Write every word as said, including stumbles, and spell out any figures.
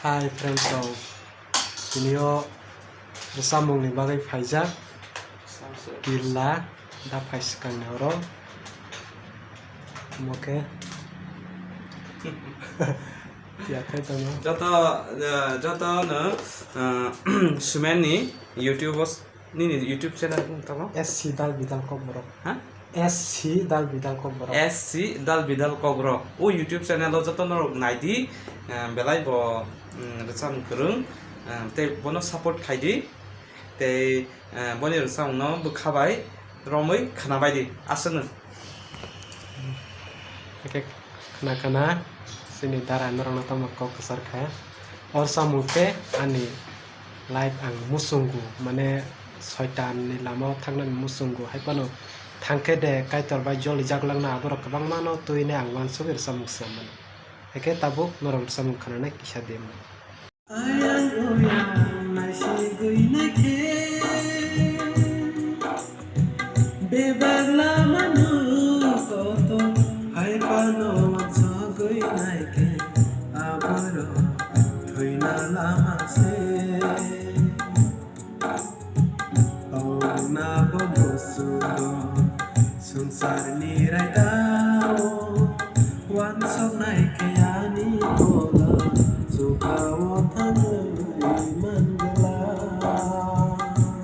Hi friends rok, tini o bwsamung ni bagwi phaijak. Killa da phai swkang ni oro. Omo khe ya khai tongo. Joto, eh, joto no, eh, Sumen ni YouTube o s-, nini YouTube channel wng tamo? S C Dal Bidal Kokborok. Ha? S C Dal Bidal Kokborok. S C Dal Bidal Kokborok. O YouTube channel o joto norok nai di, eh, belai bo, mm, rwchapmung kwrwng, eh, tei bono support khai di. Tei, eh, boni rwchapmung no bwkha bai romwi khwna bai di. Aswk no. Hake khwna khwna chini dara norokno tamo kok kwchar kha. O rwchapmung khe ani life ang muchungo, mane soitan ni lama o thangna ni muchungo, hai phano thang khe de Kaitor bai jolijak langna aborok kwbangma no twi nai ang uansugwi rwchapmung swnam mano. Hake tabuk norok rwchapmung khwnanai kisa de mano. Ayang oyang naisigwi naikhe, bebak lamano kotor, hai phano uansugwi naikhe, aborok thwina lama se.